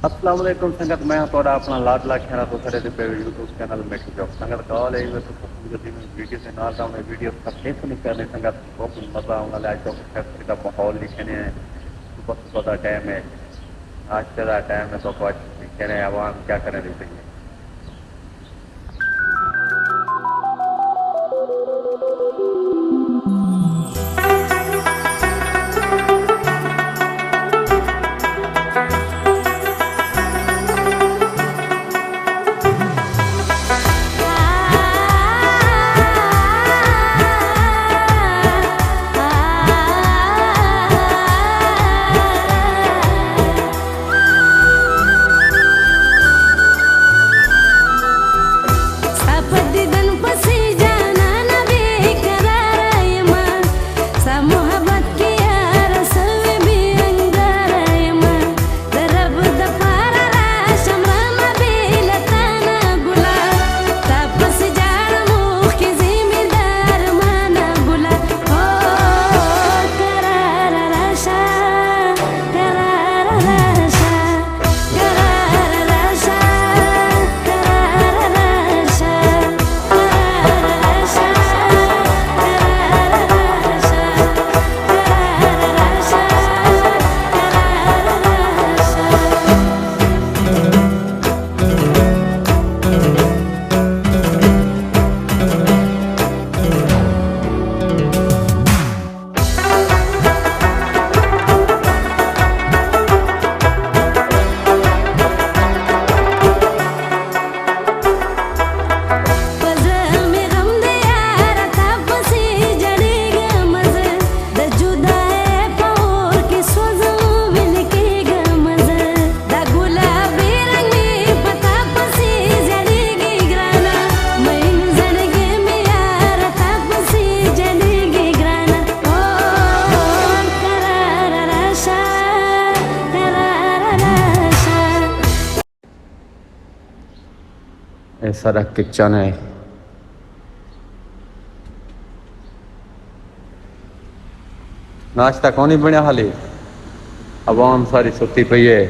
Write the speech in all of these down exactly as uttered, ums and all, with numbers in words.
السلام علیکم سنگت، میں ہاں تہاݙا اپݨا لاڈلا کھیرا، تساں ݙیہدے پئے ہو یوٹیوب چینل میٹھی چوک۔ سنگت ڳالھ اے وے، تساں سمجھو جی میں ویڈیو دے نال رہو، ویڈیو سکپ نہیں کرنی سنگت، بہت مزہ آوݨ والا ہے۔ چوک فیکٹری دا ماحول ݙکھیندے ہیں، صبح صبح دا ٹائم ہے، ناشتے دا ٹائم ہے، تو کچھ ݙکھیندے ہیں عوام کیا کرے رہی پئی ہے۔ اے ساݙا کچن ہے۔ ناشتہ کونی بݨیا حالی، عوام ساری ستی پئی ہے۔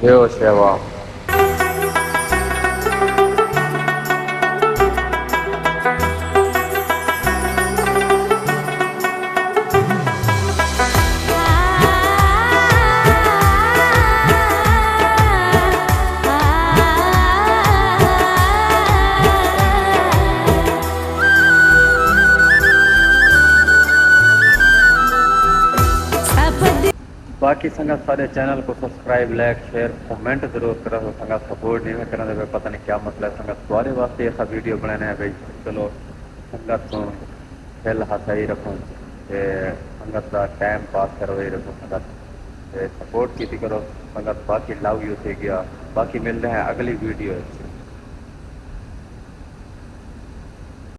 بے ہوش ہے عوام۔ باقی سنگت سارے چینل کو سبسکرائب، لائک، شیئر، کمنٹ ضرور کرو۔ سنگت سپورٹ نہیں کرن دے، پتہ نہیں کیا مسئلہ ہے۔ سنگت سارے واسطے ایسا ویڈیو بنانے ہیں بھائی، چلو سنگت کو دل ہاسا ہی رکھو تے سنگت دا ٹائم پاس کرو ہی رکھو سنگت، تے سپورٹ کیتی کرو سنگت۔ باقی لو یو تھی گیا، باقی ملدے ہیں اگلی ویڈیو وچ۔